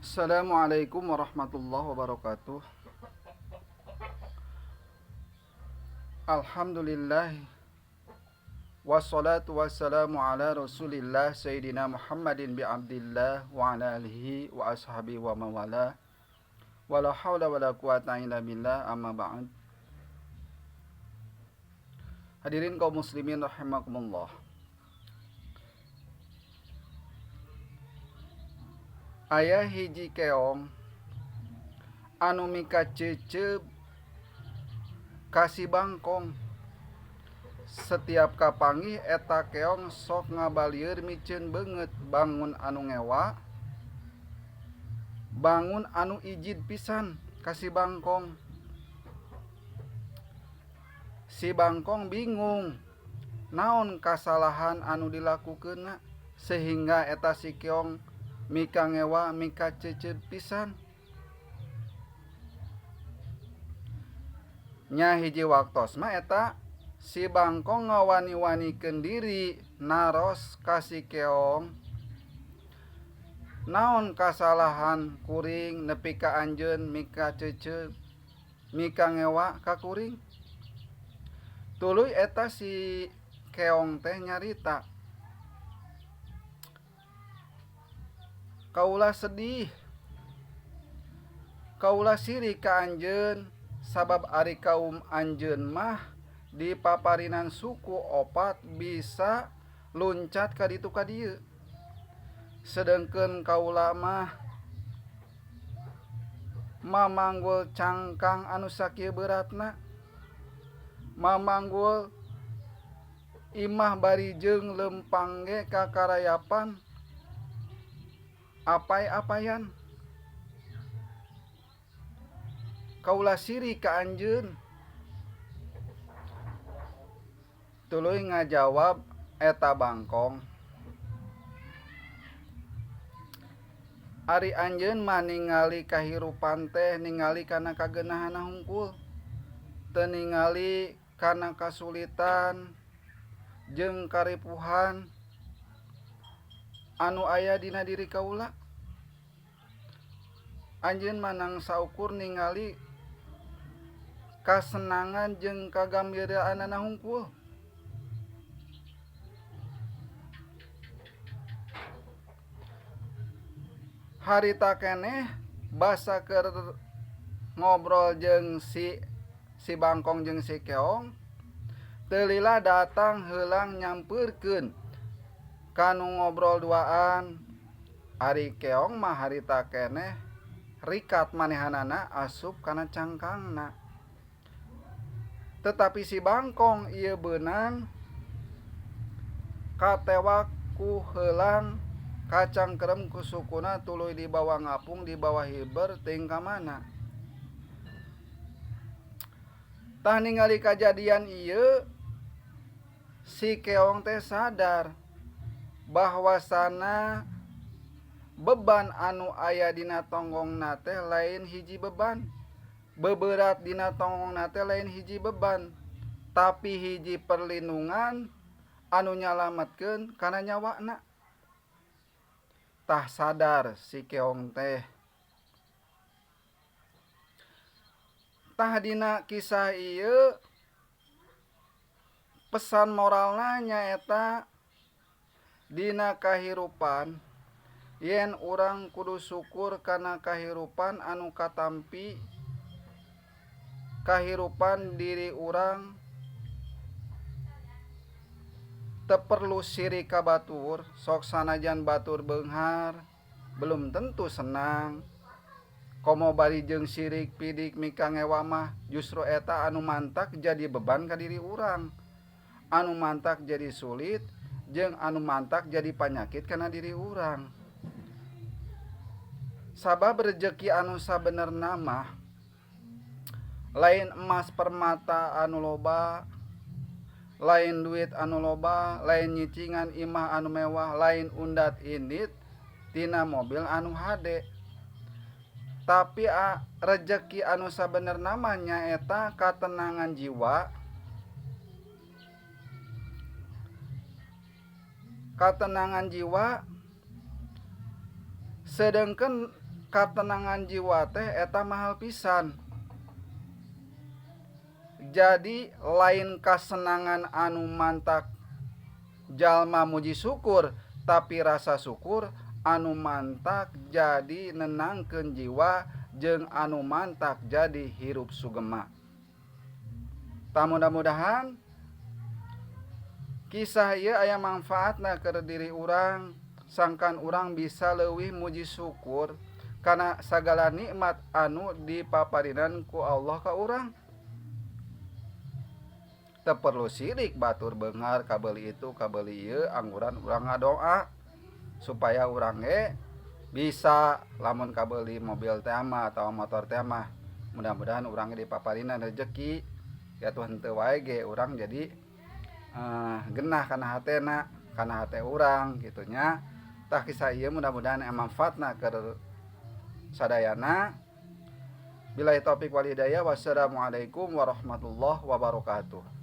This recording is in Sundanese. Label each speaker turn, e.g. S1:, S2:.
S1: Assalamualaikum warahmatullahi wabarakatuh. Alhamdulillah wassalatu wassalamu ala Rasulillah Sayyidina Muhammadin bi Abdillah wa ala alihi wa ashabihi wa mawala. Wala haula wala quwata illa billah, amma ba'd. Hadirin kaum muslimin rahimakumullah. Aya hiji keong anu mikaceuceub ka si Bangkong. Setiap kapanggih eta keong sok ngabalieur miceun beungeut bangun anu ngewa, bangun anu ijid pisan ka si Bangkong. Si Bangkong bingung naon kasalahan anu dilakukeunna sehingga eta si keong mika ngewa mika cecep pisan. Nya hiji waktos mah eta si Bangkong ngawani-wanikeun diri naros ka si keong, naon kasalahan kuring nepi ka anjeun mika cecep mika ngewa ka kuring. Tuluy eta si keong teh nyarita, kaula sedih, kaula sirik ka anjeun sabab ari kaum anjeun mah di paparinan suku opat bisa luncat ka ditu ka dieu, sedengkeun kaula mah mamanggul cangkang anu sakieu beratna, mamanggul imah bari jeung lempang ge kakarayapan apay-apayan. Kaula sirik ka anjeun. Tuluy ngajawab eta Bangkong, ari anjeun mah ningali kahirupan teh ningali kana kagenahanna hungkul, teu ningali kana kasulitan jeung karipuhan anu aya dina diri kaula. Anjeun mah nang saukur ningali kasenangan jeung kagambiraanana hungkul. Harita keneh basa keur ngobrol jeung si Bangkong jeung si keong, teu lila datang heulang nyampeurkeun kanu ngobrol duaan. Ari keong mah harita keneh rikat manehanana asup kana cangkangna. Tetapi si Bangkong ieu beunang katewak ku heulang kacangkerem ku sukuna tuluy dibawa ngapung dibawa hiber teuing ka mana. Tah ningali kajadian ieu si keong teh sadar bahwasana beban anu aya dina tonggongna teh lain hiji beban, beberat dina tonggongna teh lain hiji beban, tapi hiji perlindungan anu nyalametkeun kana nyawana. Tah sadar si keong teh. Tah dina kisah ieu pesan moralna nyaeta dina kahirupan yen urang kudu syukur kana kahirupan anu katampi, kahirupan diri urang teu perlu sirik ka batur, sok sanajan batur beunghar belum tentu senang. Komo bari jeung sirik pidik mika ngewa mah justru eta anu mantak jadi beban ka diri urang, anu mantak jadi sulit jeung anu mantak jadi panyakit kana diri urang. Sabab rejeki anu sabenerna mah lain emas permata anu loba, lain duit anu loba, lain nyicingan imah anu mewah, lain undat indit tina mobil anu hade. Tapi rejeki anu sabenerna mah nyaeta katenangan jiwa, katenangan jiwa, sedengkeun Katenangan jiwa teh eta mahal pisan. Jadi lain kasenangan anu mantak jalma muji syukur, tapi rasa syukur anu mantak jadi nenangkeun jiwa jeung anu mantak jadi hirup sugema. Tah, mudah-mudahan kisah ieu aya manfaatna keur diri urang, sangkan urang bisa leuwih muji syukur kana sagala nikmat anu dipaparinan ku Allah ka urang. Teu perlu sirik batur beunghar kabeuli itu, kabeuli ieu, angguran urang ngadoa supaya urang ge bisa lamun kabeuli mobil teh mah atawa motor teh mah, mudah-mudahan urang ge dipaparinan rejeki ya, tuh henteu wae ge urang jadi genah kana hatena, kana hate urang kitu nya. Tah, kisah ieu mudah-mudahan aya manfaatna keur sadayana. Billahi taufik wal hidayah, wassalamualaikum warahmatullahi wabarakatuh.